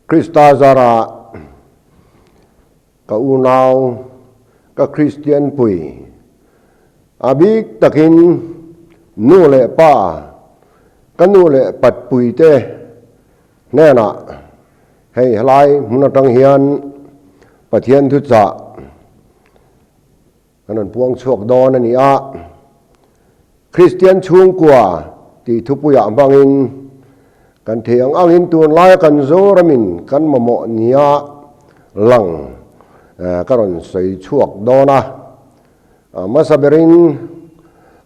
Krista zara ka unau ka Kristian pui a bik takin nu leh pa ka nu leh pat pui te hnenah hei helai hmun atang hian Pathian thuchah Kan rawn puang chhuak dawn a ni a, Kristian chhungkua tih thupuiah hmangin kan thei ang angin tunlaia kan Zoramin kan mamawh nia lang ka rawn sawi chhuak dawn a. Hmasa berin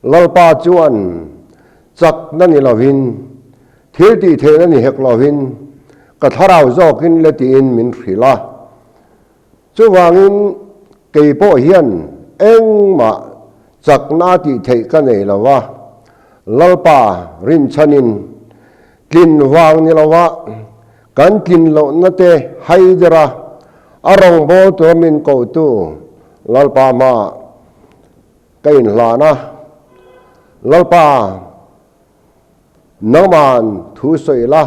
Lalpa chuan chakna ni lovin, thil tih theihna ni hek lovin ka thlarau zawkin le tiin min hrilh a. Chuvangin kei pawh hian engmah chakna tih theih ka nei lo va, Lalpa rinchhanin tlin vang ni lova kan tlin lohna te haidera a rawngbâwl tura min kohtu Lalpa hmaah ka inhlan a, Lalpa nangma'n thu sawi la.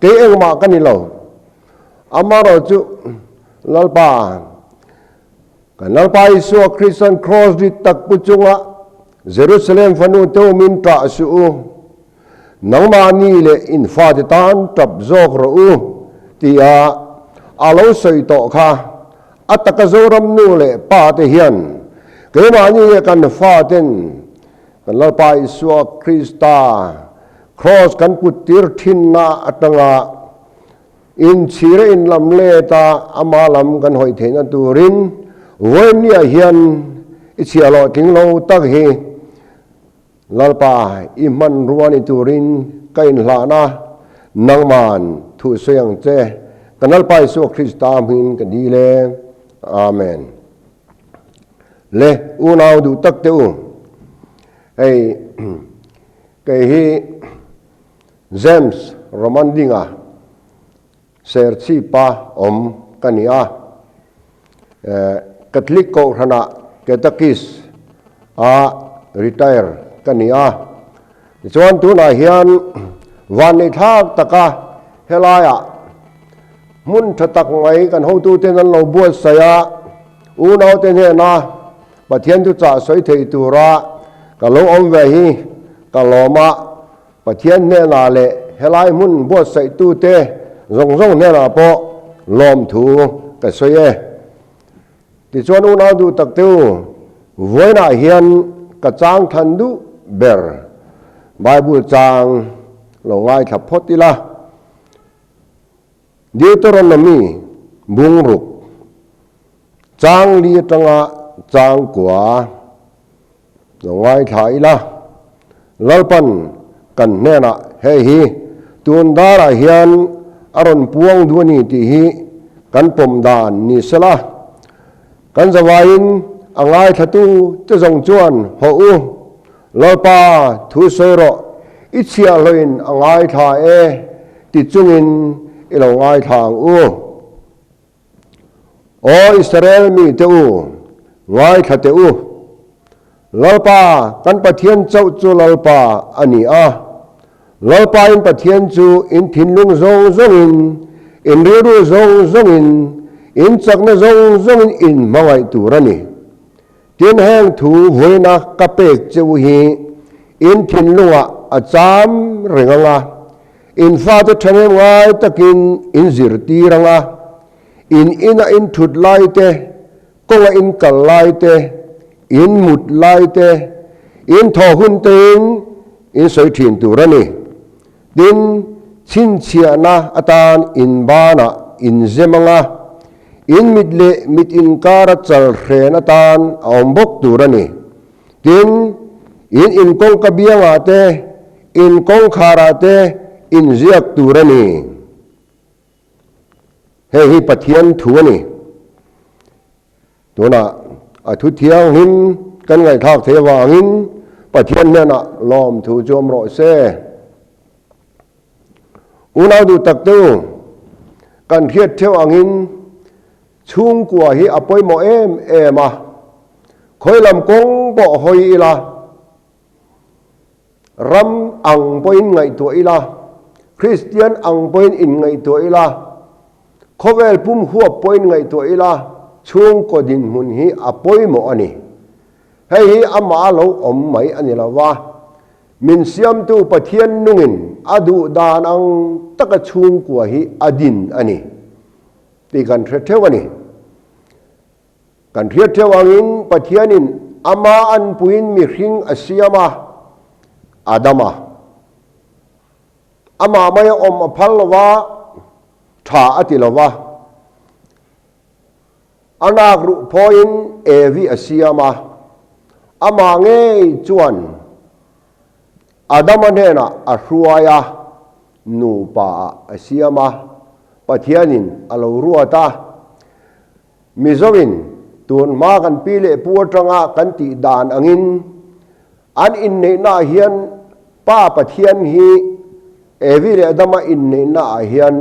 Kei engmah ka ni lo. Amaherawhchu Lalpa, kan Lalpa Isua Kristan Kraws rit tak pu chunga Jerusalem fanu te awmin ṭah suh u, nangmahni leh in fate tan ṭap zawk rawh u, tia a lo sawi tawh kha a taka Zoram nu leh pa te hian keimahni leh kan faten Kan Lalpa Isua Krista Kraws kan put tir thinna atanga inchhir a inlam let a, ama lam kan hawi theihna turin vawinia hian i chhiahhlawh tling lo tak hi Lalpa i hmanrua ni turin ka inhlahna nangman thuhsawi ang che. Kan Lalpa Isua Krista hmingin ka dil e. Amen. Le unau duh tak teh u, hei kei hi James Romandinga Serchhipa awm ka ni a, Catholic Kohhranah Catechist a retire ka ni a, tichuan tunah hian vanneihthlak taka helaiah hmun tha tak mai kan hotuten an lo buatsaih a, Unaute hnena Pathian chu chah sawi thei tura ka lo awm ve hi ka lawm a, Pathian hnenah leh helai hmun buatsaihtute zawng zawng hnenah pawh lawmthu ka sawi e. Tichuan unau duh tak te u, vawiinah hian ka chang than duh ber Bible chang lo ngaithla phawt ila. Deuteronomy bungruk chang li atanga chang kua lo ngaithla ila, Lalpan kan hnenah hei hi tun darah hian a rawn puang duh a ni tih hi kan pawm dan ni sela, kan zavaiin a ngaithlatu te zawng chuan hawh u, Lalpa thu sawi rawh, i chhiahhlawhin a ngaithla e ti chungin i lo ngaithla ang u. Aw Israel mite u, ngaithla teh u. Lalpa kan Pathian chauh chu Lalpa a ni a, Lalpa in Pathian chu in thinlung zawng zawngin, in rilru zawng zawngin, in chakna zawng zawngin in hmangaih tur a ni. Tin, heng thu vawiina ka pek che u hi in thinlungah a cham reng ang a, in fate thahnem ngai takin in zirtir ang a, in ina in thut lai te, kawnga in kal lai te, in mut lai te, in thaw hun tein in sawi thin tur a ni. Tin, chhinchhiahna atan in banah in zem ang a, in mit leh mit inkara chal hren atan a awm bawk tur a ni. Tin, in inkawngka biangah te, in kawngkharah te in ziak tur a ni. Hei hi Pathian thu a ni. Tunah a thu thianghlim kan ngaihthlak theih avangin Pathian hnenah lawmthu chu awm rawh se. Unau duh tak te u, kan hriat theuh angin chhungkua hi a pawimawh em em a, khawi lam kawng pawh hawi ila, ram ang pawhin ngaihtuah ila, Kristian ang pawhin inngaihtuah ila. Khawvel pum huap pawhin ngaihtuah ila chhungkaw dinhmun hi a pawimawh a ni. Hei hi amah a lo awm mai a ni lo va, min siamtu Pathian nungin a duh dan ang taka chhungkua hi a din a ni tih kan hre theuh a ni. Kan hriat theuh angin Pathianin ama anpuiin mihring a siam a, Adama. Amah mai a awm a phal lo va, tha a ti lo va. A nak ruh phawiin Evi a siam a, amah ngei chuan Adama hnenah a hruai a, nupa ah a siam a, Pathianin a lo ruat a. Mizoin tun hma kan pi leh pu atanga kan tih dan angin an inneihnaah hian Pa Pathian hi Evi leh Adama inneihnaah hian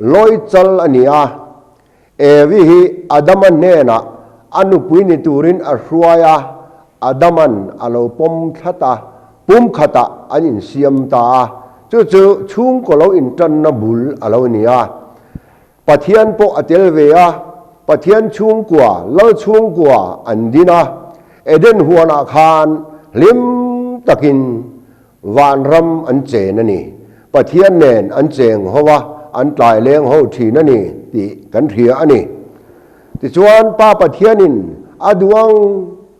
lawi chal a ni a. Evi hi Adama hnenah a nupui ni turin a hruai a, Adaman a lo pawm thlat a, pumkhatah an insiam ta a, chu chu chhungkaw lo intanna bul a lo ni a. Pathian pawh a tel ve a, Pathian chhungkua, Lal chhungkua an din a, Eden huanah khan hlim takin vanram an chen a ni. Pathian nen an cheng ho a, an tlai leng ho thin a ni tih kan hria a ni. Tichuan Pa Pathianin a duang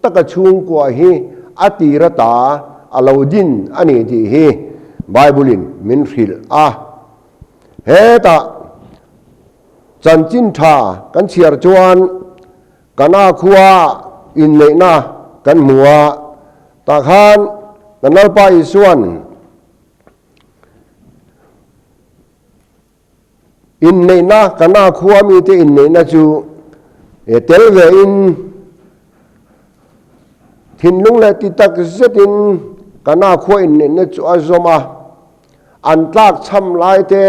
taka chhungkua hi a tir ata a lo din a ni tih hi Bible-in min hrilh a. Hetah chanchin tha kan chhiar chuan Kana khua inneihna kan hmu a, tah khan kan Lalpa Isua'n inneihna Kana khua mite inneihna chu tel vein thinlung leh ti tak zetin Kana khua inneihna chu a zawm a. An tlak chham lai te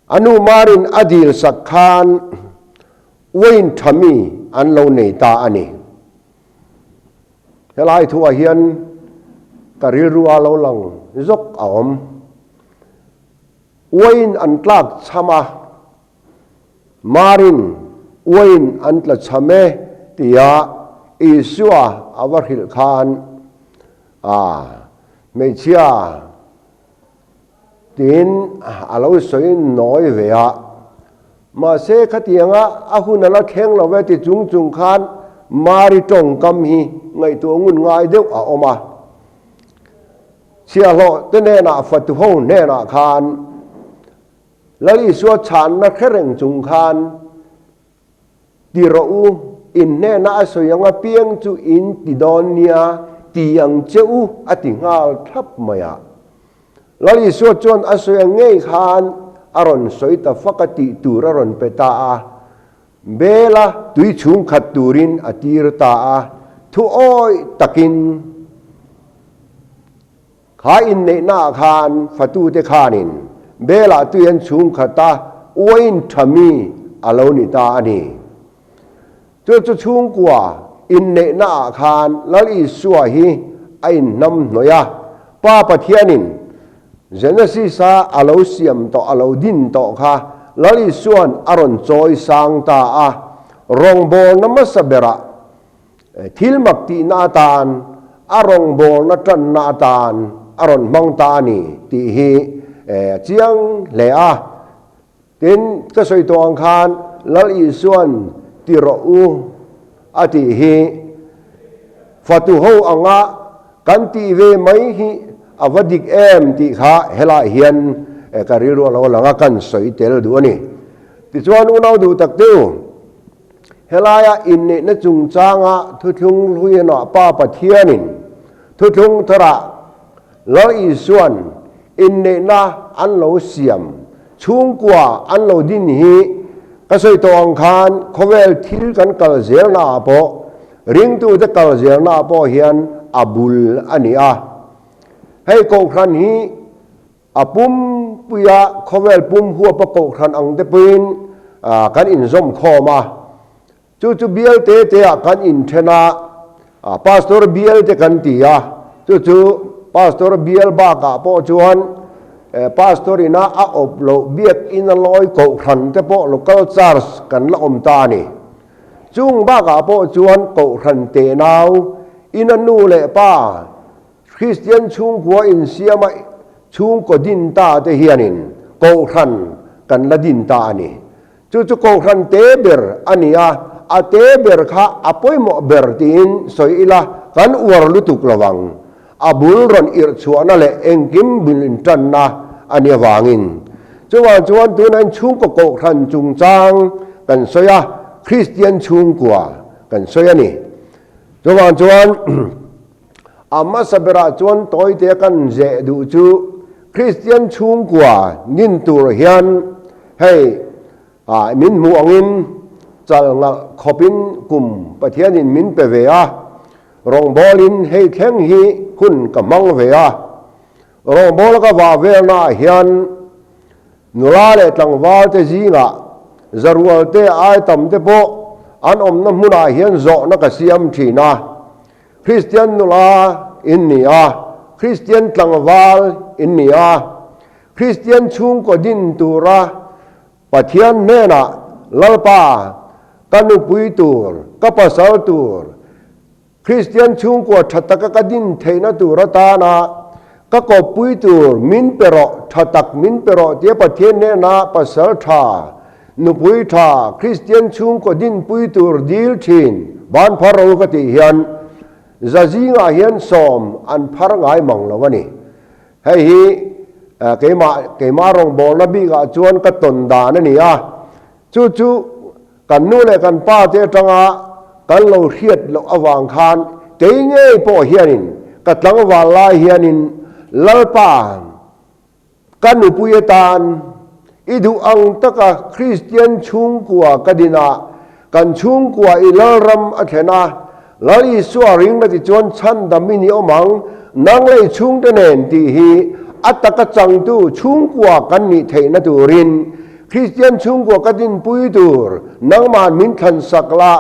a nu Marin a dil sak khan uain tha mi an lo nei ta a ni. Helai thuah hian ka rilru a lo lang zawk a awm. Uain an tlak chham a, Marin uain an tla chham e tia Isua a va hrilh khan A, hmeichhia tiin a lo sawi nawi ve a, mahse khatianga a hun a la thleng lo ve ti chung chung khan Mari tawngkam hi ngaihtuah ngun ngai deuh a awm a. Chhiahhlawh te hnenah fatu ho hnenah khan Lal Isua chhanna hre reng chung khan Ti rawh u, in hnena a sawi ang apiang chu in ti dawn nia, ti ang che u, a ti nghal thlap mai a. Lal Isua chuan a sawi ang ngei khan a rawn sawi ta fak a tih tur a rawn pe ta a. Bela tui chhung khat turin a tir ta a, thu awih takin. Kha inneihnaah khan fatute khanin Bela tui an chhung khat a, uain tha mi a lo ni ta a ni. Chu chu chhungkua inneihnaah khan Lal Isua hi a inhnam hnawih a, Pa Pathianin Genesis-a a lo siam tawh a lo din tawh kha Lal Isua'n a rawn chawi sang ta a, rawngbawlna hmasa berah Thil mak tihna atan, a rawngbawlna tanna atan a rawn hmang ta a ni tih hi a chiang hle a. Tin, ka sawi tawh ang khan Lal Isua'n ti rawh u a tih hi fatu ho anga kan tih ve mai hi a va dik em tih kha helaiah hian ka rilru a lo lang a, kan sawi tel duh a ni. Tichuan unau duh tak te u. Helaia inneihna chungchanga thuthlung hluihnah Pa Pathianin thuthlung tharah Lal Isua'n inneihna an lo siam chhungkua an lo din hi ka sawi tawh ang khan khawvel thil kan kal zelnaah pawh ringtute kal zelnaah pawh hian a bul a ni a. Hei kohhran hi A pumpuia khawvel pum huapa kohhran ang te pawhin kan inzawm khawm a, chu chu bial te te ah kan inthen a, Pastor bial te kan ti a, chu chu Pastor bial bakah pawh chuan. Pastor ina a awp loh biakinn a lawi kohhran te pawh local church kan la awm ta a ni. Chung bakah pawh chuan kohhran tenau ina nu leh pa Kristian chhungkua insiama chhungkaw din ta te hianin kohhran kan la din ta a ni. Chu chu kohhran te ber a ni a, a te ber kha a pawimawh ber tiin sawi ila kan uar lutuk lo ang. A bul rawn irh chhuahna leh engkim bul intanna a nih avangin. Chuvang chuan tunah in chhungkaw kohhran chungchang kan sawi a, Kristian chhungkua kan sawi a ni. Chuvang chuan A hmasa berah chuan tawite kan zeh duh chu Kristian chhungkua nin tur hian hei min hmuh angin chal ngalh khawpin kum Pathianin min pe ve a, rawngbawlin hei thleng hi hun ka hmang ve a. Rawngbawla ka vah velnaah hian nula leh tlangvalte zingah zarualte ai tamte pawh an awmna hmunah hian zawhna ka siam thin a. Kristian nula in ni a, Kristian tlangval in ni a, Kristian chhungkaw din tura Pathian hnenah Lalpa ka nupui tur, ka pasal tur, Kristian chhungkua tha taka ka din theihna tur atana ka kawppui tur min pe rawh, tha tak min pe rawh tia Pathian hnena pasal tha, nupui tha, Kristian chhungkaw dinpui tur dil thin ban phar ro ka tih hian za zingah hian sawm an phar ngai mang lo a ni. Hei hi keimah keimah rawngbawlna bikah chuan ka tawn dan a ni a, Chu chu kan nu leh kan pa te atanga kan lo hriat loh avang khan kei ngei pawh hianin ka tlangval lai hianin Lalpa ka nupui atan i duh ang taka Kristian chhungkua ka din a, kan chhungkua i Lalram a thlen a, Lal Isua ring la tichuan chhandam i ni awm ang, nang lei chhungte nen tih hi a taka changtu chhungkua kan nih theihna turin Kristian chhungkua ka dinpui tur nangmah min thlansak la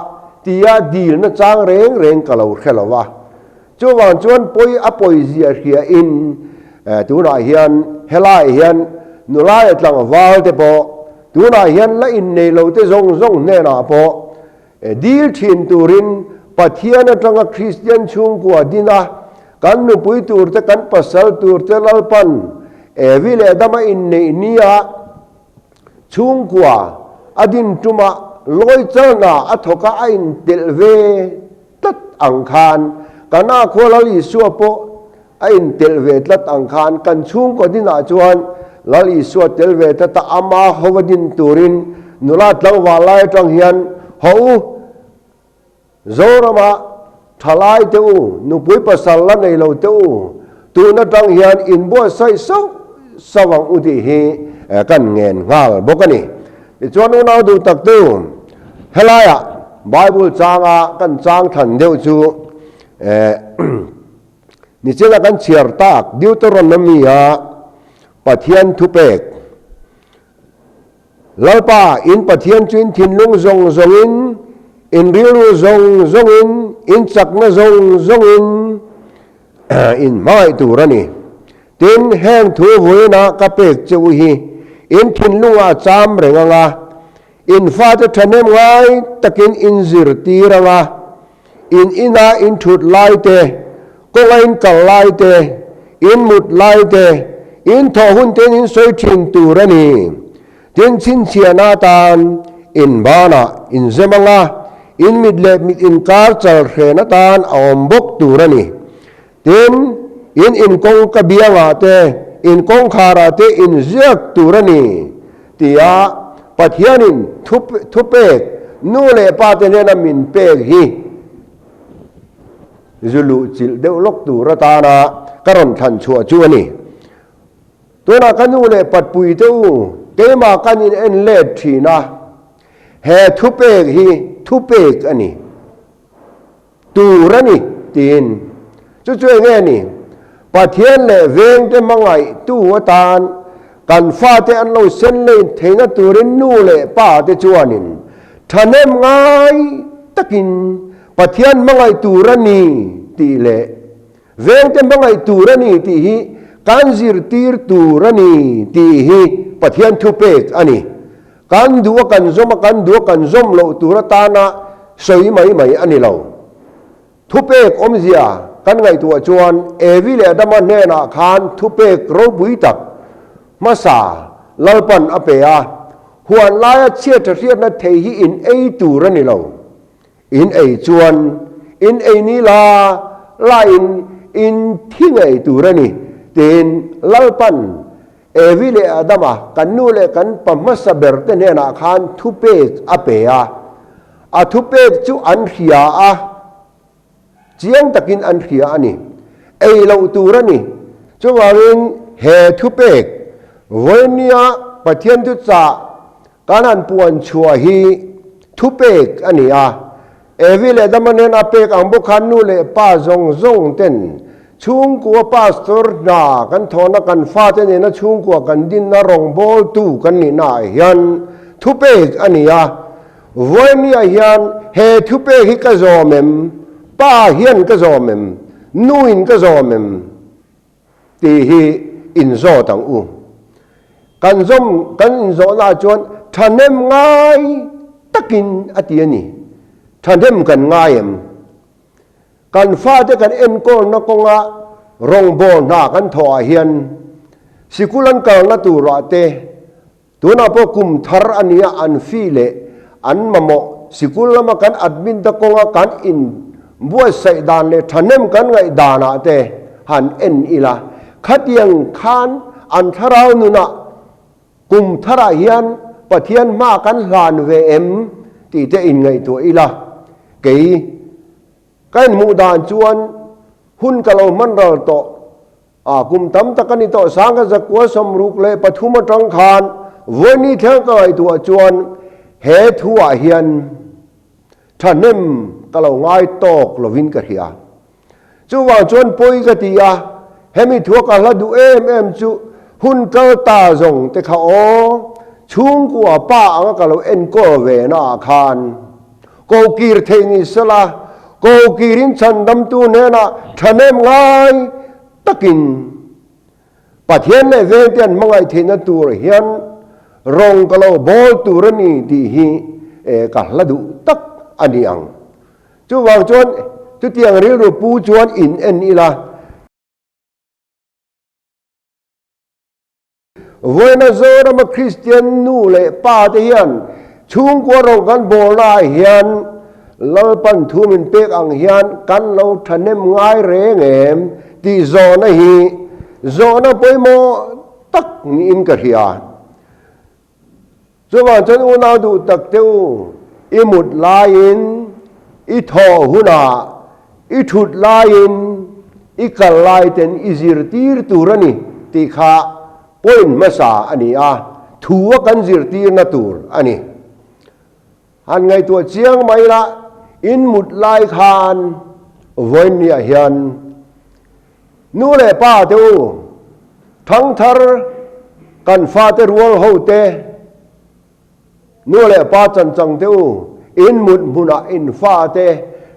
tia dilna chang reng reng ka lo hre lo va. Chuvang chuan pawi a pawi zia hria in tunah hian helaiah hian nula leh tlangval te pawh tunah hian la innei lo te zawng zawng hnenah pawh Dil thin turin Pathian atanga Kristian chhungkua din a, kan nupui turte kan pasal turte Lalpan Evi leh Adama inneih nia chhungkua a din tuma lawi chalna a thawk a a intelh ve tlat ang khan kan akhua Lal Isua pawh a intelh ve tlat ang khan kan chhungkaw dinah chuan Lal Isua tel ve tlat a, ama hova din turin nula tlangval lai atang hian haw u, Zorama thalai te u, nupui pasal la nei lo te u, tun atang hian inbuatsaih sauh sauh ang u tih hi kan ngen nghal bawk a ni. Tichuan unau duh tak tu, helaiah Bible changa kan chang thlan deuh chu Nichina kan chhiar tak Deuteronomy-a Pathian thupek, Lalpa, in Pathian chu in thinlung zawng zawngin, in rilru zawng zawngin, in chakna zawng zawngin in hmangaih tur a ni. Tin, heng thu vawiinah ka pek che u hi in thinlungah a cham reng ang a, in fate thahnem ngai takin in zirtir ang a, In ina in thut lai te, kawnga in kal lai te, in mut lai te, in thawh hun tein in sawi thin tur a ni. Tin, chhinchhiahna atan in banah in zem ang a, in mit leh mit inkar chal hren atan a awm bawk tur a ni. Tin, in inkawngka biangah te, in kawngkharah te in ziak tur a ni, tia Pathianin thupek nu leh pa te hnena min pek hi zu luh chilh deuh lawk tur atana ka rawn thlan chhuah chu a ni. Tunah ka nu leh patpui te u, keimah kan in en let thin a, he thupek hi thupek a ni. Tur a ni, tiin. Chu chu enge a ni? Pathian leh vengte hmangaihtu atan kan fate an lo sen lei theihna turin nu leh pa te chuanin thahnem ngai takin Pathian hmangaih tur a ni tih leh vengte hmangaih tur a ni tih hi. Kan zirtir tur a ni tih hi Pathian thupek a ni. Kan duh a kan zawm a, kan duh a kan zawm loh tur atana sawi mai mai a ni lo. Thupek awmzia kan ngaihtuah chuan Evi leh Adama hnenah khan thupek ropui tak hmasa Lalpan a pe a, huan laia chhiat tha hriatna thei hi in ei tur a ni lo. In ei chuan in ei ni la laiin in thi ngei tur a ni tiin Lalpan Evi leh Adama kan nu leh kan pa hmasa ber te hnenah khan thupek a pe a. A thupek chu an hria a, chiang takin an hria a ni. Ei loh tur a ni. Chuvangin he thupek vawinia Pathian thuchah kan han puan chhuah hi thupek a ni a. Evi leh Adama nen a pek ang bawk khan nu leh pa zawng zawng ten chhungkua pastor hna kan thawhna kan fate nena chhungkua kan dinna rawngbawltu kan nihnaah hian thupek a ni a. Vawinia hian he thupek hi ka zawm em? Pa hian ka zawm em? Nuin ka zawm em? Tih hi inzawt ang u. Kan zawm kan inzawhnaah chuan thahnem ngai takin a ti a ni. Thahnem kan ngai em? Kan fate kan enkawlna kawnga rawngbâwl hna kan thawhah hian sikul an kalna turah te, Tunah pawh kum thar a nia an fee leh an mamawh sikul lama kan admin te kawnga kan in buatsaih dan leh thahnem kan ngaih danah te han en ila khatiang khan an thlarau nunah kum tharah hian Pathian hma kan hlan ve em tih te in ngaihtuah ila kei ka inhmuh dan chuan hun ka lo hman ral tawh. A kum tam tak a ni tawh, Sangha zakua 63 atang khan vawiini thleng ka ngaihtuah chuan he thuah hian thahnem ka lo ngai tawk lovin ka hria. Chuvang chuan pawi ka ti a, hemi thua ka hla duh em em chu hun kal ta zawng te kha aw, chhungkua pa anga ka lo enkawl ve naah khan kokir theih ni sela, kokirin chhandamtu hnenah thahnem ngai takin Pathian leh vengte an hmangaih theihna tur hian rawng ka lo bawl tur a ni tih hi ka hla duh tak a ni ang. Chuvang chuan chutiang rilru pu chuan in en ila. Vawiina Zorama Kristian nu leh pa te hian chhungkua rawng kan bawlnaah hian Lalpan thu min pek ang hian kan lo thahnem ngai reng em tih zawhna hi zawhna pawimawh tak niin ka hria. Chuvang chuan unau duh tak te u, i mut laiin, i thawh hunah, i thut laiin, i kal lai ten i zirtir tur a ni tih kha point hmasa a ni a, thu a kan zirtirna tur a ni. Han ngaihtuah chiang mai la, in mut lai khan vawiinniah hian nu leh pa te u, thangthar kan fate rual ho te, nu leh pa chanchang te u, in mut hmunah in fate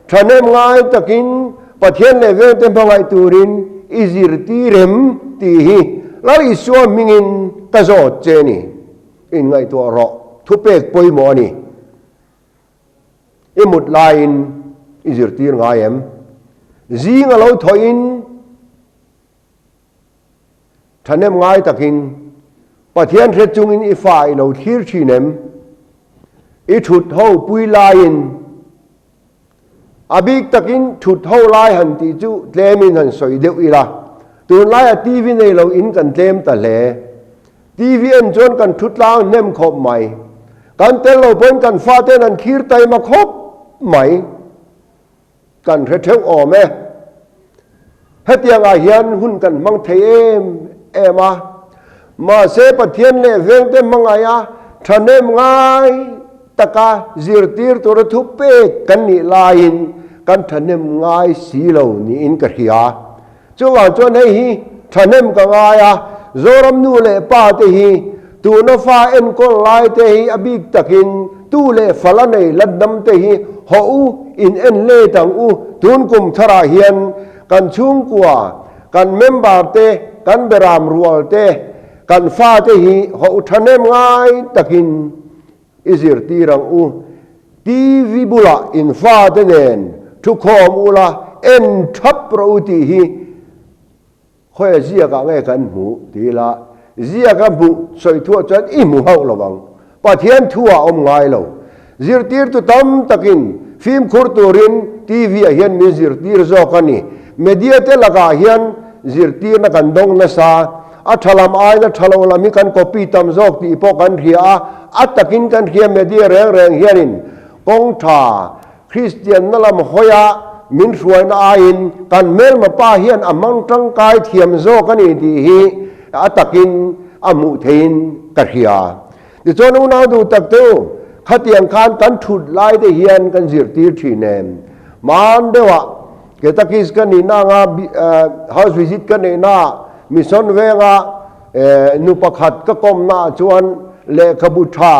thahnem ngai takin Pathian leh vengte hmangaih turin i zirtir em tih hi Lal Isua hmingin ka zawt che ni. Inngaihtuah rawh, thupek pawimawh a ni. I mut laiin i zirtir ngai em? Zing a lo thawhin thahnem ngai takin Pathian hre chungin i fa i lo thlir thin em? I thut ho pui laiin A bik takin thut ho lai han tih chu tlemin han sawi deuh ila, tunlaia TV nei lo in kan tlem ta hle. TV en chuan kan thu tlang hnem khawp mai. Kan tel lo pawhin kan faten an khir taima khawp mai. Kan hre theuh awm e. Hetiangah hian hun kan hmang thei em em a, mahse Pathian leh vengte hmangaih a thahnem ngai taka zirtir tura thu pek kan nih laiin kan thahnem ngai si lo niin ka hria. Chuvang chuan hei hi thahnem ka ngai a, Zoram nu leh pa te hi tuna fa enkawl lai te hi a bik takin tu leh fal a nei la dam te hi hawh u in en let ang u. Tun kum tharah hian kan chhungkua, kan member te kan beram rual te, kan fate hi hawh thahnem ngai takin i zirtir ang u. TV bulah in fate nen thukhawm ula en thap rawh u tih hi Khawi a ziakah nge kan hmuh ti ila, ziaka hmuh sawi thuah chuan i hmu hauh lo ang. Pathian thu ah awm ngai lo. Zirtirtu tam takin fimkhur turin TV ah hian min zirtir zawk a ni. Media te lakah hian zirtirna kan dawng nasa. A tha lam aiin a tha lo lam hi kan copy tam zawk tih pawh kan hria a, a takin kan hria media reng reng hianin kawng tha Kristianna lam hawia min hruaina aiin kan hmelma pa hian a hmang tangkai thiam zawk a ni tih hi a takin a hmuh theihin ka hria. Tichuan unau duh tak te u, khatiang khan kan thut lai te hian kan zirtir thin em? Hman deuhah Ketakis ka nihna anga house visit ka neihna mission venga nu pakhat ka kawmnaah chuan lehkhabu tha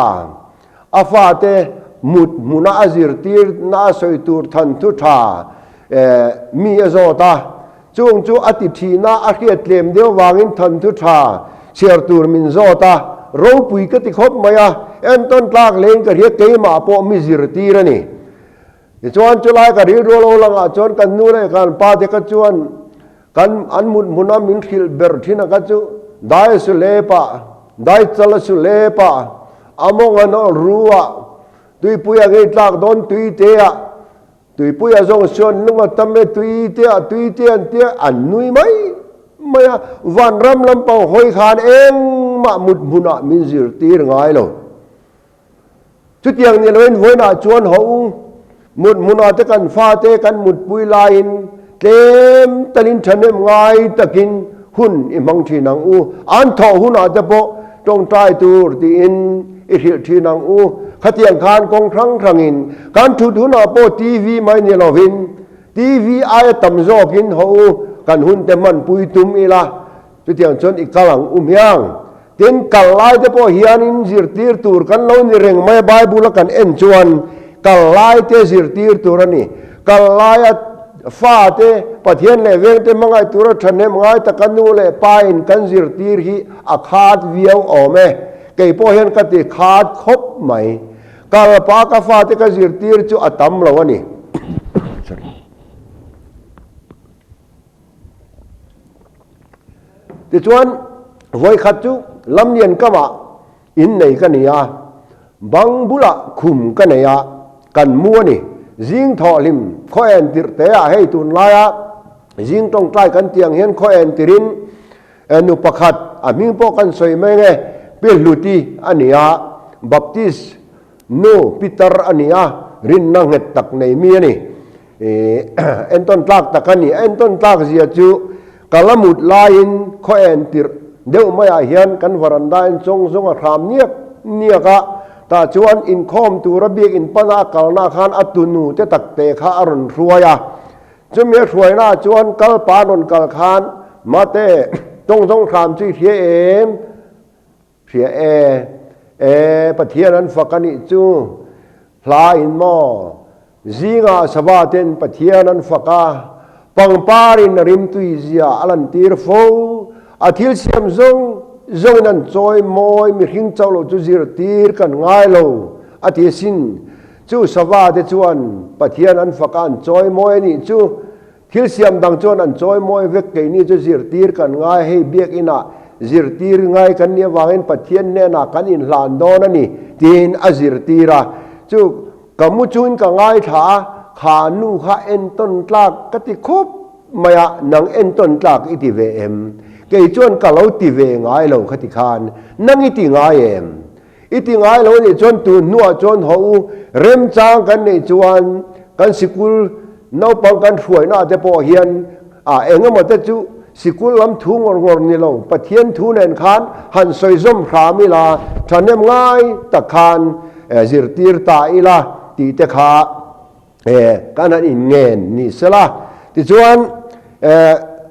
A fate mut hmuna a zirtirna a sawi tur than thu tha mi a zawt a, chung chu a ti thihna a hriat tlem deuh vangin than thu tha chhiar tur min zawt a, ropui ka ti khawp mai a, entawn tlak leng ka hria keimah pawh mi zirtir a ni. Tichuan chulai ka rilru lo langah chuan kan nu leh kan pa te kha chuan Kan an mut hmuna min hrilh ber thin a ka chu dai a su lep a, dai chal a su lep a, a mawng a nawlh ru a, tuipui a ngei tlak dawn tui te a, tuipui a zawng suan lung a tam e tui te a, tui te an tia an nui mai mai a, vanram lampang hawi khan engmah mut hmunah min zirtir ngai lo. Chutiang ni loin vawiinah chuan haw u, mut hmunah te kan fate kan mutpui laiin tlem talin thahnem ngai takin hun i hmang thin ang u. An thawh hunah te pawh tawngtai tur tiin i hrilh thin ang u. Khatiang khan kawng hrang hrangin kan thut hunah pawh TV mai ni lovin TV aia tam zawkin haw u, kan hunte hmanpui tum ila. Chutiang chuan i kal ang u hmiang. Tin, kal lai te pawh hianin zirtir tur kan lo ni reng mai a, Bible a kan en chuan kal lai te zirtir tur a ni. Kal laia fa te, Pathian leh veng te hmangaih tura thahnem ngai taka nu leh pa in kan zirtir hi a khat viau awm e. Kei pawh hian ka ti khat khawp mai. Kal pa ka fa te ka zirtir chu a tam lo a ni. Tichuan, vawikhat chu Lamlian kamah innei ka ni a, bang bulah khum ka nei a, kan mu a ni. Zing thawhhlim khaw en tirh te ah hei tunlaia zing tawngtai kan tih ang hian khaw en tirhin nu pakhat a hming pawh kan sawi mai nge Pi Hluti a ni a, Baptist nu Peter a ni a, rinna nghet tak nei mi a ni. Entawn tlak tak a ni. A entawn tlak zia chu ka la mut laiin khaw en tirh deuh maiah hian kan varanda in chawng zawng a hram niak niak a, tah chuan inkhawm tura biakinn pana a kalna khan a tunu te tak te kha a rawn hruai a. Chumi a hruaina chuan kal pa rawn kal khan, Mate, chawng zawng hram chu i hria em? Hria e, e, Pathian an fak a nih chu, hla in maw? Zingah sava ten Pathian an fak a, pangpar in a rimtui zia a lantir fo. A thil siam zawng zawng in an chawi mawi mihring chauh lo chu zirtir kan ngai lo a ti asin. Chu sava te chuan Pathian an fak a an chawi mawi a nih chu. Thil siam dang chuan an chawi mawi vek keini chu zirtir kan ngai hei biakinah zirtir ngai kan nih avangin Pathian hnenah kan inhlan dawn a ni tiin a zirtir a. Chu ka mu chungin ka ngaithla a, kha nu kha entawn tlak ka ti khawp mai a, nang entawn tlak i ti ve em? Kei chuan ka lo ti ve ngai lo kha ti khan, nang i ti ngai em? I ti ngai lo nih chuan tun hnuah chuan haw u, remchang kan neih chuan kan sikul naupang kan hruaina te pawh hian ah eng emaw te chu sikul lam thu ngawr ngawr ni lo Pathian thu nen khan han sawi zawm hram ila thahnem ngai tak khan zirtir ta ila tih te kha Kan han inngen ni sela. Tichuan,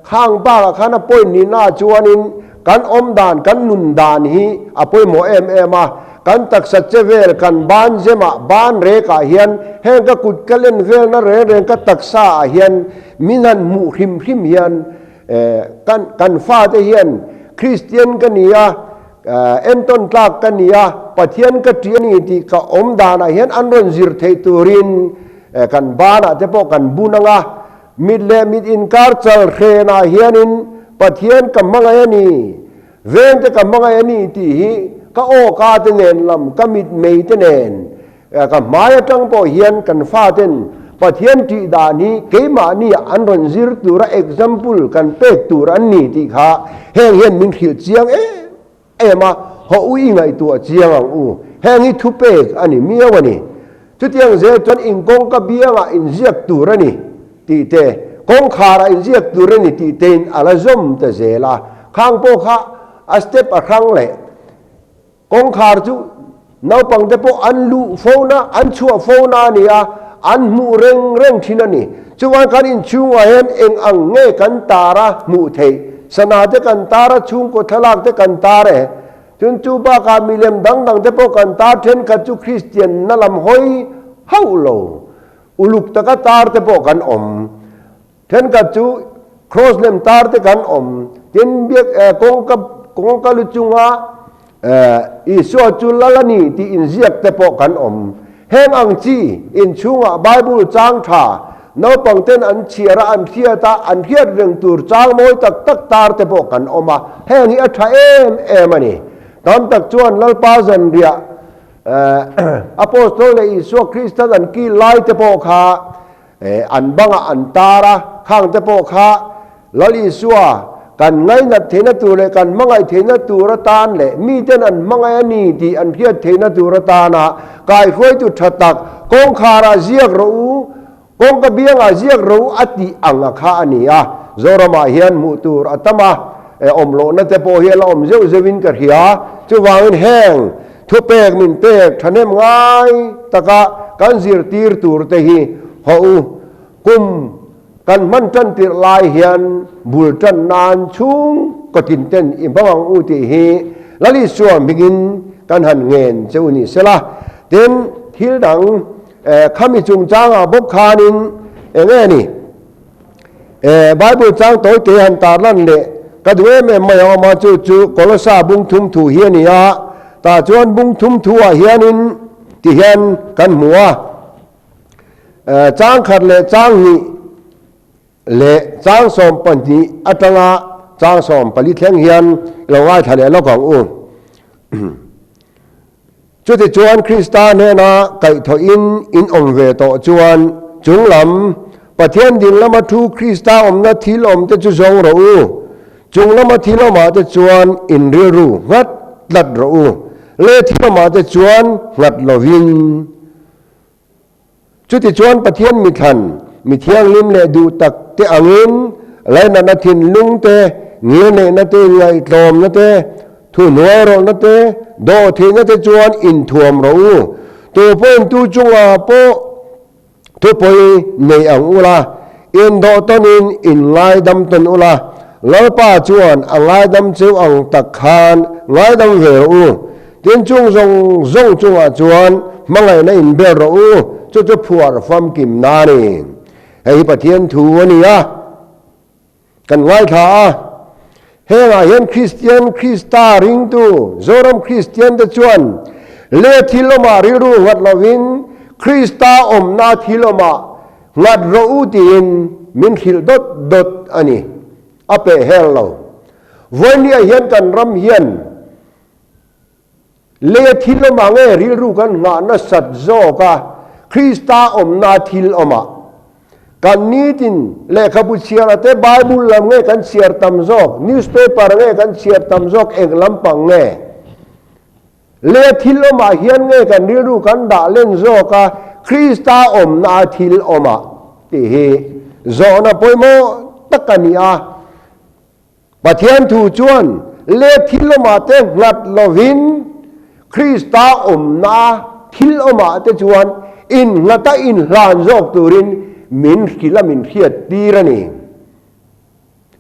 khang bakah khan a point nihnaah chuanin kan awm dan, kan nun dan hi a pawimawh em em a. Kan taksa che vel, kan ban zemah, ban rekah hian heng ka kut ka len velna reng reng ka taksaah hian min han hmuh hrim hrim hian Kan kan fate hian Kristian ka ni a, entawn tlak ka ni a, Pathian ka ṭih a ni tih ka awm danah hian an rawn zir theih turin kan banah te pawh kan bun ang a, mit leh mit inkar chal hrenah hianin Pathian ka hmangaih a ni, vengte ka hmangaih a ni tih hi ka awka te nen lam ka mitmei te nen Ka hmai atang pawh hian kan faten Pathian tih dan hi keimahni an rawn zir tura example kan pek tur an ni tih kha heng hian min hrilh chiang em em a, haw u i ngaihtuah chiang ang u. Heng hi thupek a ni miau a ni. Chutiang zel chuan inkawngka biangah inziak tur a ni tih te, kawngkharah inziak tur a ni tih tein a la zawm ta zel a. Khang pawh kha a step a hrang leh. Kawngkhar chu naupangte pawh an luh fo na, an chhuah fo na a ni a, an hmuh reng reng thin a ni. Chuan kan inchhungah hian eng ang nge kan tar a hmuh theih? Sana te kan tar a, chhungkaw thlalak te kan tar e. Chun chu bakah milem dang dang te pawh kan tar thenkhat chu Kristian na lam hawi hauh lo, uluk taka tar te pawh kan awm. Thenkhat chu Kraws lem tar te kan awm. Tin, biak kawngka kawngka lu chunga Isua chu lal a ni tih inziak te pawh kan awm. Heng ang chi inchhungah Bible chang tha naupang ten an chhiar a, an hriat a, an hriat reng tur chang mawi tak tak tar te pawh kan awm a. Heng hi a tha em em a ni. Tam tak chuan Lalpa zanriah Apostol leh Isua Kristan an kil lai te pawh kha An bangah an tar a, khang te pawh kha Lal Isua kan ngainat theihna tur leh kan hmangaih theihna tur atan leh miten an hmangaih a ni tih an hriat theihna tur atana kaihruaitu tha tak kawngkharah ziak rawh u, kawngka biangah ziak rawh u a tih ang a kha a ni a. Zoramah hian hmuh tur a tam a, awm lohna te pawh hi a la awm zeuh zeuhin ka hria. Chuvangin heng Thupek min pek thahnem ngai taka kan zirtir tur te hi haw u. Kum kan hman tan tirh lai hian bul tan nan chhung kawtin ten i hmang ang u tih hi Lal Isua hmingin kan han ngen che u ni sela. Tin, thil dang khami chungchangah bawk khanin eng nge ni? Bible chang tawi te han tar lan leh ka duh em em mai ang awm a, chu chu Kolosa bung thum thu hi a ni a, tah chuan bung thum thu ah hianin ti hian kan hmu a, chang khat leh chang hnih leh chang 12 atanga chang 14 thleng hian i lo ngaithla leh lawk ang u. Chutichuan Krista hnena kaihthawhin in awm ve tawh chuan chung lam Pathian ding lama thu Krista awmna thil awmte chu zawng rawh u. Chung lama thil awmah te chuan in rilru nghat tlat rawh u. Le thil awmah te chuan nghat lovin. Chutichuan Pathian mithlan, mi thianghlim leh duh tak te angin lainatna thinlung te, ngilneihna te, ngaihtlawmna te, thuhnuairawlhna te, dawhtheihna te chuan inthuam rawh u. Tu pawhin tu chungah pawh thupawi nei ang ula, indawh tawnin in ngaidam tawn ula, Lalpa chuan a ngaidam cheu ang tak khan ngaidam ve rawh u. Tin chung zawng zawng chungah chuan hmangaihna inbel rawh u, chu chu phuar famkim na a ni. Hei hi Pathian thu a ni a, kan ngaithla a. Hengah hian Kristian, Krista ringtu, Zoram Kristian te chuan le thil awmah rilru nghat lovin Krista awmna thil awmah nghat rawh u tiin min hrilh dawt dawt a ni. A peh hel lo. Vawinia hian kan ram hian Leia thil awmah nge rilru kan nghah nasat zawk a, Krista awmna thil awmah? Kan nitin lehkhabu chhiar ate Bible lam nge kan chhiar tam zawk, newspaper nge kan chhiar tam zawk, eng lampang nge? Leia thil awmah hian nge kan rilru kan dah len zawk a, Krista awmna thil awmah? Tih hi zawhna pawimawh tak a ni a. Pathian thu chuan le thil awmah te nghat lovin Krista awmna thil awmah te chuan innghata inhlan zawk turin min hrilh a min hriat tir a ni.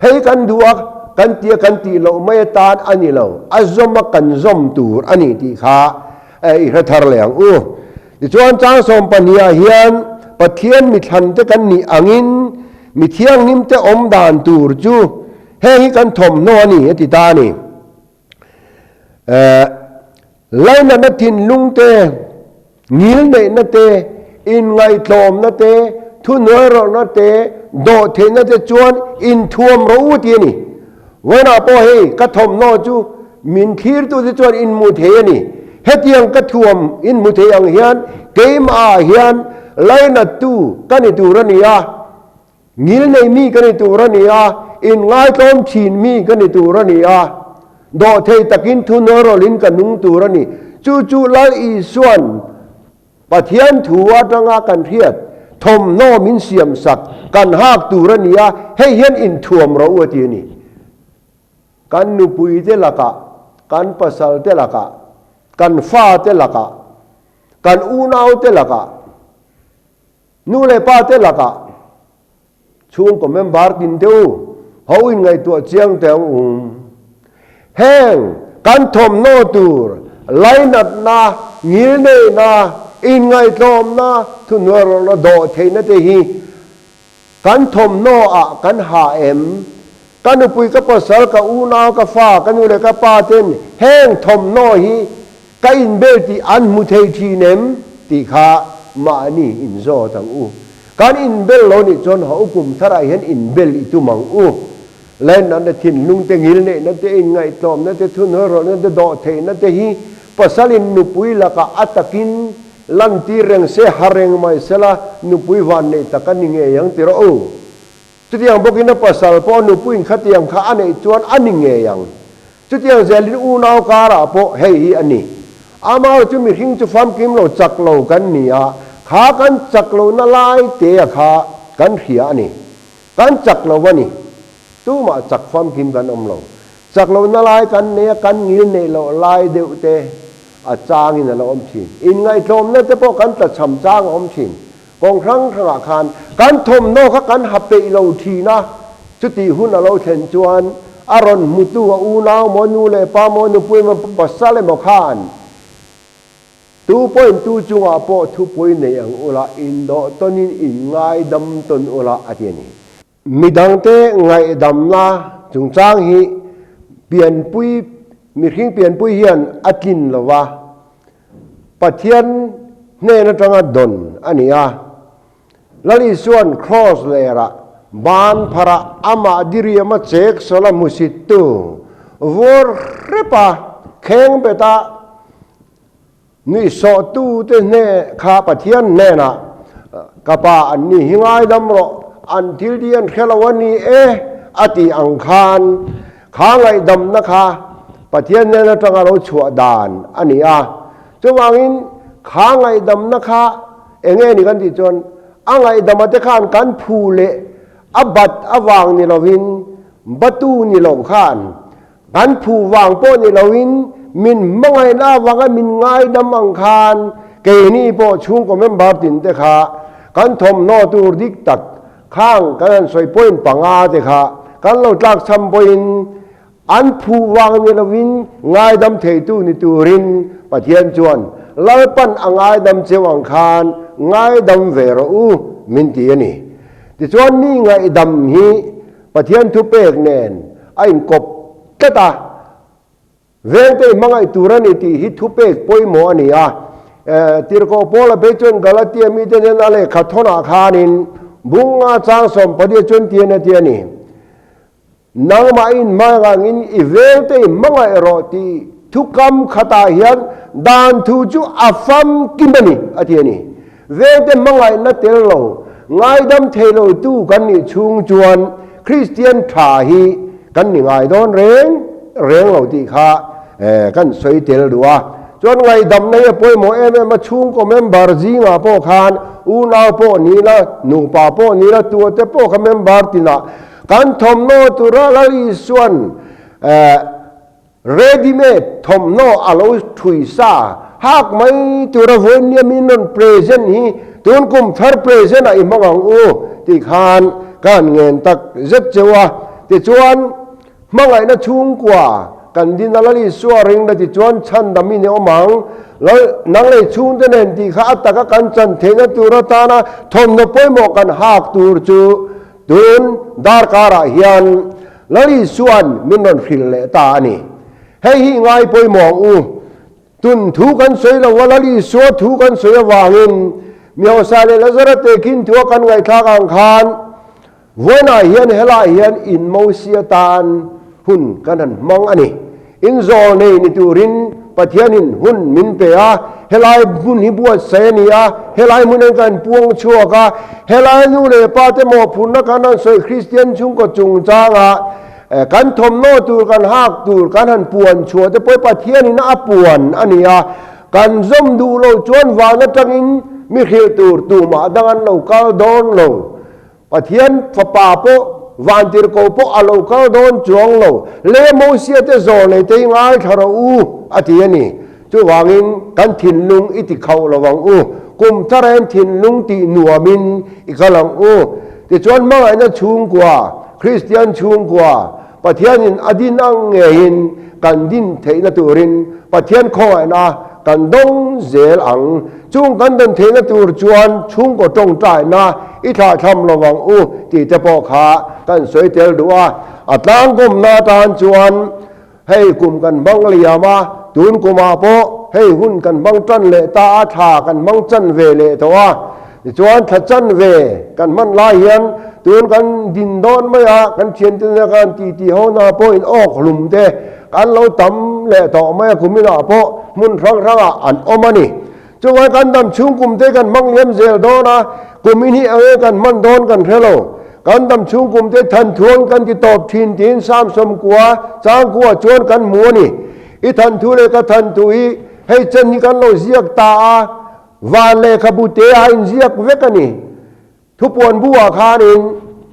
Hei kan duh a kan tia kan tih loh mai atan a ni lo, a zawm a kan zawm tur a ni tih kha i hre thar leh ang u. Tichuan chang 12 ah hian Pathian mithlan te kan nih angin mi thianghlim te awm dan tur chu. Heng hi kan thawmhnaw a ni, a ti ta a ni. Lainatna thinlung te, ngilneihna te, inngaihtlawmna te, thuhnuairawlhna te, dawhtheihna te chuan inthuam rawh u ti a ni. Vawiinah pawh hei ka thawmhnaw chu min thlirtute chuan inhmu thei a ni. Hetiang ka thuam inhmu thei ang hian keimahah hian lainattu ka ni tur a ni a. Ngilnei mi ka ni tur a ni a, inngaitlawm thin mi ka ni tur a ni a, dawhthei takin thunawirawlhin ka nung tur a ni. Chu chu Lal Isua'n Pathian thu atanga kan hriat thawmhnaw min siamsak kan hak tur a ni a, hei hian inthuam rawh u a ti a ni. Kan nupuite lakah, kan pasalte lakah, kan fate lakah, kan unaute lakah, Nu leh pa te lakah chhungkaw member tin te u ho in ngaihtuah chiang teh ang u. Heng kan thawmhnaw tur lainatna, ngilneihna, inngaihtlawmna, thuhnuairawlhna dawh theihna te hi kan thawmhnaw ah kan ha em? Ka nupui, ka pasal, ka unau, ka fa, ka nu leh ka pa ten heng thawmhnaw hi Ka inbel tih an hmu thei thin em tih kha mahni inzawt ang u. Kan inbel lo nih chuan ho kum tharah hian inbel i tum ang u. Lainatna thinlung te, ngilneihna te, inngaihtlawmna te, thunhawlrawlhna te, dawhtheihna te hi pasalin nupui lakah a takin lantir reng se, ha reng mai sela nupui vanneih tak a ni ngei ang ti rawh u. Chutiang bawkin a pasal pawh nupuiin khatiang kha a neih chuan a ni ngei ang. Chutiang zelin unau karah pawh hei hi a ni. Amah chu mihring chu famkim lo chak lo kan ni a, kha kan chak lohna lai te a kha kan hria a ni. Kan chak lo a ni. Tumah chak famkim kan awm lo. Chak lohna lai kan nei a, kan ngil neih loh lai deuh te a changin a lo awm thin. Inngaihtlawmna te pawh kan tlachham chang a awm thin. Kawng hrang hrangah khan kan thawmhnaw kha kan ha peih lo thin a, chutih hun a lo thlen chuan a rawn hmutu a unau maw, nu leh pa maw, nupui emaw, pasal emaw khan tu pawhin tu chungah pawh thupui nei ang ula, indawh tawnin inngaidam tawn ula a ti a ni. Midangte ngaihdamna chungchang hi pianpui, mihring pianpui hian a tlin lo va, Pathian hnen atanga dawn a ni a. Lal Isua'n Kraws lerah ban pharah amah diriama chek sawla hmusittu vur hrepa kheng beta Nuihsawhtute hne kha Pathian hnenah, Ka pa, an ni hi ngaidam rawh, an thil tih an hre lo a ni e, a tih ang khan, kha ngaihdamna kha Pathian hnen atanga lo chhuah dan a ni a. Chuvangin, kha ngaihdamna kha eng nge ni kan tih chuan, a ngaihdama te khan kan phu leh a bat avang ni lovin, batu ni lo khan Kan phu vang pawh ni loin min hmangaihna avanga min ngaidam ang khan keini pawh chhungkaw member tin te kha kan thawmhnaw tur dik tak khang kan han sawi point panga te kha kan lo tlak cham pawhin an phu vang ni loin ngaidam theitu ni turin Pathian chuan Lalpan a ngaidam cheu ang khan ngaidam ve rawh u min ti a ni. Tichuan mi ngaihdam hi Pathian thupek nen a inkawp tlat a, vengte i hmangaih tur a ni tih hi thupek pawimawh a ni a. Tirhkoh Paula phei chuan Galatia mite hnena lehkha thawnah khanin bunga chang sawmpahnih chuan tian a ti a ni, Nangmah in hmangangin i vengte i hmangaih rawh tih thukam khatah hian dan thu chu a famkim a ni, a ti a ni. Vengte hmangaihna tel lo, ngaidam thei lo tu kan nih chhung chuan Kristian tha hi kan ni ngai dawn reng reng lo tih kha kan sawi tel duh a. Chuan ngaihdamna hi a pawimawh em em a, chhungkaw member zingah pawh khan unau pawh ni la, nupa pawh ni la, tuate pawh kha member tinah kan thawmhnaw tura Lal Isua'n Ready made thawmhnaw a lo thui sa hak mai tura vawinia min rawn present hi tun kum thar present ah i hmang ang u tih khan ka han ngen tak zet cheu a. Tichuan hmangaihna chhungkua kan din a Lal Isua ring la tichuan chhandam i ni awm ang. Lal nang lei chhungte nen tih kha a taka kan chan theihna tur atana thawmhnaw pawimawh kan hak tur chu tun darkarah hian. Lal Isua'n min rawn hrilh leh ta a ni. Hei hi ngai pawimawh ang u. Tun thu kan sawi lo a, Lal Isua thu kan sawi avangin mi hausa leh Lazara tehkhin thua kan ngaihthlak ang khan Vawiinah hian helaiah hian in Mosia tan hun kan han hmang a ni. In zawl nei ni turin Pathianin hun min pe a, helai hmun hi buatsaih a ni a, helai hmun hian kan puang chhuak a, helai nu leh pa te mawhphurhna kan han sawi Kristian chhungkaw chungchangah kan thawmhnaw tur kan hak tur kan han puan chhuah te pawh hi Pathianin a puan a ni a, kan zawm duh loh chuan van atangin mi hrilh tur tumah dang an lo kal dawn lo. Pathian Fapa pawh vantirhkoh pawh a lo kal dawn chuang lo, le Mosia te zawlnei te hi ngaithla rawh u, a ti a ni. Chuvangin kan thinlung i ti khauh lo ang u, kum thar hian thinlung tih nuamin i kal ang u. Tichuan hmangaihna chhungkua, Kristian chhungkua, Pathianin a din ang ngeiin kan din theihna turin Pathian khawngaihna kan dawng zel ang. Chung kan dawn theihna tur chuan chhungkaw tawngtaina i thlahthlam lo vang u tih te pawh kha kan sawi tel duh a. A tlangkawmna atan chuan hei kum kan hmang liam a, tun kumah pawh hei hun kan hmang tan leh ta a, thla kan hmang chan ve leh tawh a. Tichuan thla chanve kan hman lai hian tun kan din dawn mai a, kan thiante nena khan titi ho na pawh in awk hlum te kan lo tam leh tawh mai a, kum inah pawh hmun hrang hrangah an awm a ni. Chuvang kan dam chhung kum te kan hmang liam zel dawn a, kum in hi eng nge kan hman dawn kan hre lo. Kan dam chhung kum te than thuang kan ti tawp thin tiin Samsawm kua changkua chuan kan hmu a ni. I than thu leh ka than thu hi hei chen hi kan lo ziak ta a, Van lehkhabu te a inziak vek a ni. Thupuan bu-ah khanin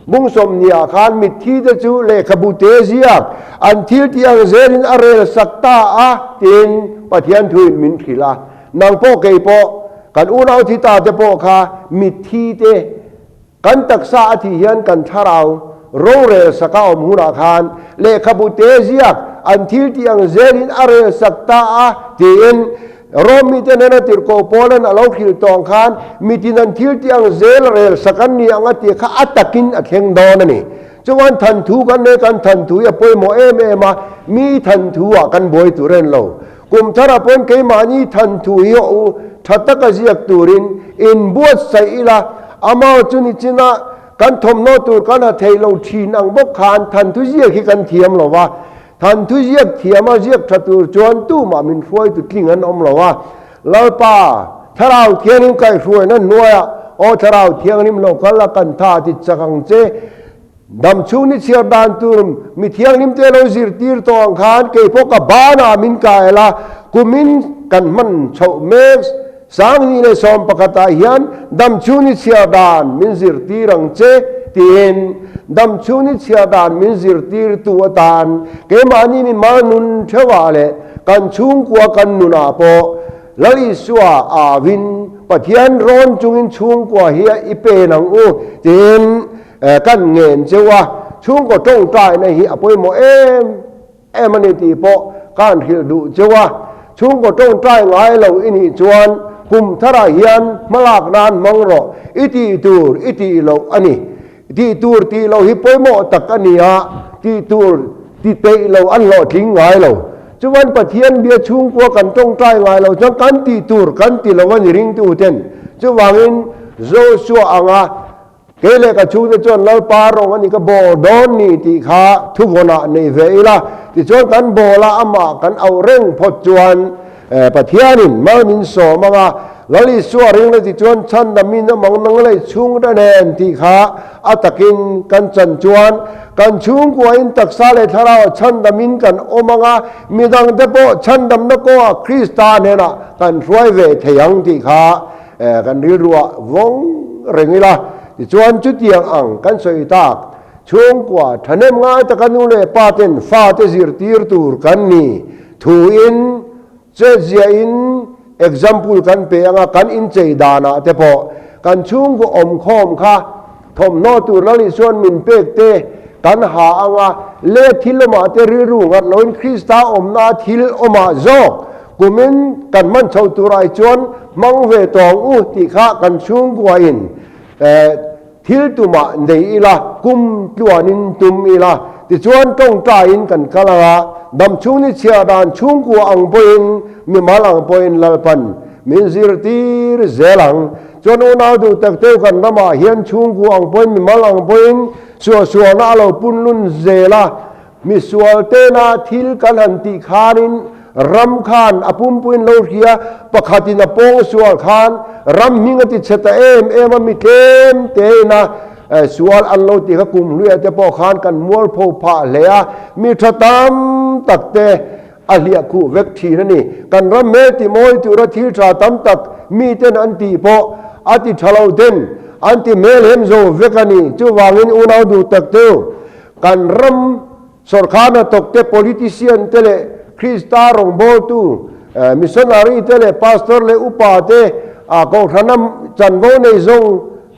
bung sawmhnih-ah khan mitthi te chu lehkhabu te ziak an thil tih ang zelin a rel sak ta a tiin Pathian thuin min hrilh a. Nang pawh kei pawh kan unau thi ta te pawh kha mitthi te Kan taksa a thih hian kan thlarau rorel saka awm hunah khan lehkhabu te ziak an thil tih ang zelin a rel sak ta a tiin Rom mite hnena tirhkoh Paulan a lo hrilh tawh ang khan mitin an thil tih ang zel rel sak an ni ang a tih kha a takin a thleng dawn a ni. Chuan thanthu kan nei kan thanthu hi a pawimawh em em a, mi thanthu ah kan buai tur en lo. Kum tharah pawhin keimahni thanthu hi haw u, tha taka ziak turin inbuatsaih ila, amah chu ni chinah kan thawmhnaw tur kan ha thei lo thin ang bawk khan thanthu ziak hi kan thiam lo va. Thanthu ziak thiama ziak tha tur chuan tumah min hruaitu tling an awm lo a. Lalpa, Thlarau Thianghlim kaihhruaina hnuaiah, Aw Thlarau Thianghlim lo kal a kan tha ti chak ang che. Dam chhung ni chhiar dan tur mi thianghlim te lo zirtir tawh ang khan kei pawh ka banah min kai la, kumin kan hman chhoh mek 2011 ah hian dam chhung ni chhiar dan min zirtir ang che tiin dam chhung ni chhiar dan min zirtir tu atan keimahni mi mal nun theuhah leh kan chhungkua kan nunah pawh Lal Isua awin Pathian rawn chungin chhungkua hi i pen ang u tiin Kan ngen cheu a, chhungkaw tawngtaina hi a pawimawh em em a ni tih pawh ka han hrilh duh cheu a. Chhungkaw tawngtai ngai lo i nih chuan kum tharah hian hmalak nan hmang rawh, i tih tur i tih loh a ni. Tih tur tih loh hi pawimawh tak a ni a, tih tur ti peih lo an hlawhtling ngai lo. Chuan Pathian bia chhungkua kan tawngtai ngai lo chuan kan tih tur kan ti lo a ni ringtuten. Chuvangin Joshua anga Kei leh ka chhungte chuan Lalpa rawng a ni ka bawl dawn ni tih kha thuvawnah nei ve ila, tichuan kan bawl a amah kan auh reng phawt chuan Pathianin mal min sawm ang a, Lal Isua ring la tichuan chhandamin a mang nang leh chhungte nen tih kha a takin kan chan chuan kan chhungkuain taksa leh thlarauah chhandamin kan awm ang a, midangte pawh chhandamna kawngah Krista hnenah kan hruai ve thei ang tih kha Kan rilruah vawng reng ila, tichuan chutiang ang kan sawi tak, chhungkua thahnem ngai taka nu leh pa ten fate zirtir tur kan ni thuin chetziahin example kan pe anga kan inchei danah te pawh kan chhungkaw awmkhawm kha thawmhnaw tur Lal Isuan min pek te kan ha anga le thil awmah te rilru ngat loin Krista awmna thil awmah zawk Kumin kan hman chho tur ai chuan hmang ve tawng u tih kha kan chhungkuain thil tumah nei ila, kum tluanin tum ila. Tichuan tawngtaiin kan kal ang a, damchhung ni chhiah dan chhungkua ang pawhin, mimal ang pawhin Lalpan min zirtir zel ang. Chuan unau duh tak teuh kan ramah hian chhungkua ang pawhin, mimal ang pawhin suahsualna a lo punlun zel a, Misual tena thil kan han tih khanin ram khan a pumpuiin lo hria, pakhatin a pawng sual khan ram hming a ti chhe ta em em a, mi tlem tein a sual an lo tih kha kum hluiah te pawh khan kan mualpho phah hle a, mi tha tam tak te a hliah khuh vek thin a ni. Kan ram hmel ti mawi tura thil tha tam tak miten an tih pawh a ti tha lo ten an ti hmelhem zo vek a ni. Chuvangin unau duh tak teu Kan ram sawrkar hnathawk te, politician te leh Krista rawngbawltu, missionary te leh pastor leh upa te, kohhrana chanvo nei zawng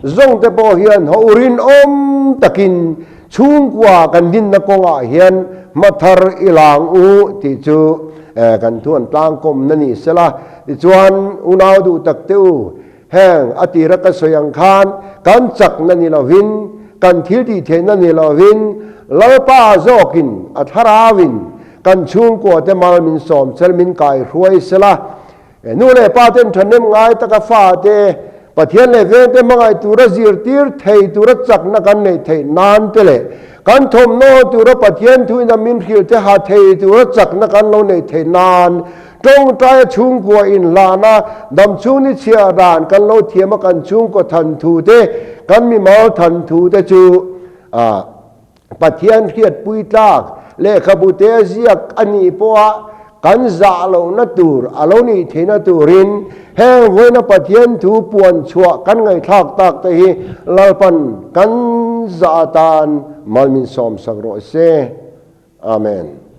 zawng te pawh hian haw rinawm takin chhungkua kan dinna kawngah hian hma thar i lang u tih chu kan thuan tlangkawmna ni sela. Tichuan unau duh tak te u, Heng a tira ka sawi ang khan kan chakna ni lovin, kan thil tih theihna ni lovin, Lalpa zawkin a thlarauin kan chhungkua te mal min sawm sel min kai hruai sela. Nu leh pa ten thahnem ngai taka fate Pathian leh vengte hmangaih tura zirtir thei tura chakna kan neih theih nan te leh kan thawmhnaw tura Pathian thuin a min hrilh te ha thei tura chakna kan lo neih theih nan Tawngtaia chhungkua inhlana damchhung ni chhiah dan kan lo thiam a, kan chhungkaw than thu te, kan mimal than thu te chu Pathian hriatpui tlak lehkhabu te a ziak a nih pawha kan zah lohna tur a lo nih theihna turin heng vawiina Pathian thu puan chhuah kan ngaihthlak tak te hi Lalpan kan zah atan mal min sawmsak rawh se. Amen.